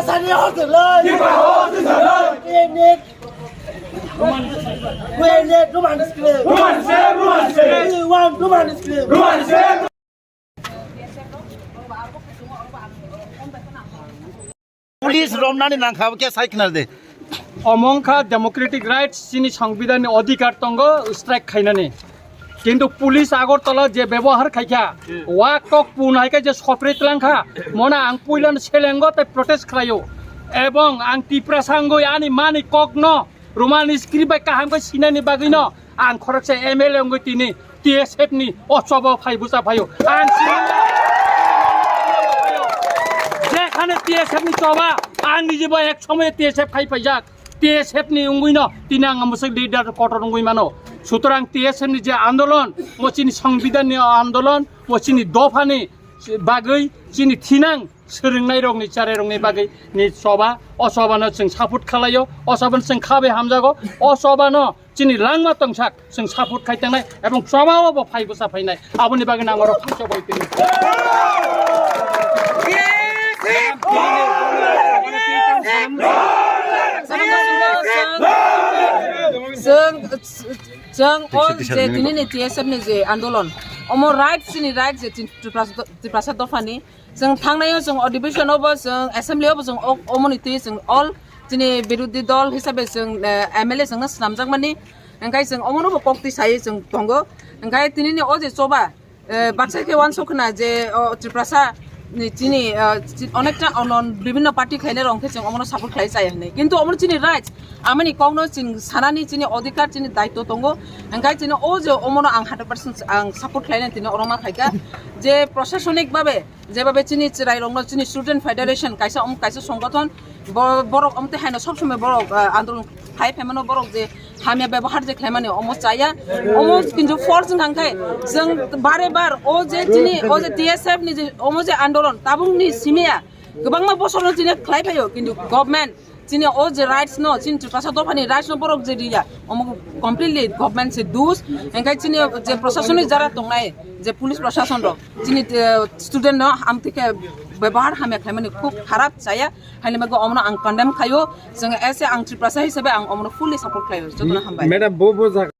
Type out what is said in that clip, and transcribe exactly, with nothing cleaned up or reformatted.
Sani hostel lai. Kipa hostel lai. We need, we need Roman script. Roman script, Roman script. We want Roman script. Roman script. Police romnani nangkha, khe sai khna de. Omongkha democratic rights, chini songbidanni odhikar tongo strike khainani. Kintu police Agartala je bebohar khaikha, wa kok pun haikhe je sopre tlangkha, mona ang puilano selengo tei protest khlaio. Ebong ang Tiprasa wngwi ani mani kokno Roman script bai kaham khe sinani bagwino ang khoroksa M L A wngwi tini T S F ni o choba phai bwsa phaio. Ang sini jekhane T S F ni choba, ang nijibo ek somoy T S F khai paijak. T S F ni wngwino tini ang mwswk leader kotor wngwi mano. Sutorang T S F ni je andolon, mo chini songbidan ni andolon, mo chini dopha ni bagwi chini thinang swrwngnairokni charairokni bagwi ni choba, o chobano chwng support khlaio, o chobano chwng khabe hamjago, o chobano chini langma tongsak chwng support khai tangnai, ebong chobao bo phai bwsa phainai, aboni bagwi nang oro phai chobai tini. Chwng, chwng o je tinini T S F ni je andolon, omo right, chini right je tin-, Tiprasa, Tiprasa dophani, chwng thangnaio chwng adhibeshon obo chwng assembly obo chwng o-, omoni twi chwng all chini birodhi dol hisabe chwng, eh, M L A chwngno swnamjakmani, hwnkhe chwng omono bo kok twi sai chwng tongo. Hwnkhe tinini o je choba, eh, baksa khe uansuk khna je, o, Tiprasa ni chini, eh, chi-, onekta onon bibhinno party khlainai rok khe chwng omono support khlai chaya hwnwi. Kintu omono chini rights, amani kokno chwng sanani chini odhikar, chini daitto tongo. Hwnkhe chini o je omono ang hundred percent ang support khlainai tini oro ma khaikha je prosasonik babe, jebabe chini chwrairokno chini Student Federation kaisa, um, kaisa songgothon, bo-, borok omtwi haino sob somoi borok, ah, andolon khai phaimano, borok je hamya bebohar je khlaimani omo chaya, omo kintu force wngkha khe chwng bare bar o je chini o je T S F ni je omo je andolon tabukni simiya kwbangma bosorno chini khlai phaio, kintu government chini o je rights no, chini Tiprasa dophani rights no borok je riya, omo completely government se dus. Hwnkhe chini je prosasonik jara tongnai, je police prosason rok, chini, eh, student no amtwi khe bebohar hamya khlaimani khub kharap chaya, haini bagwi omono ang condemn khaio. Chwng as a ang Tiprasa hisabe ang omono fully support khlaio. Jotono hambai. Madam, bo, bo jaga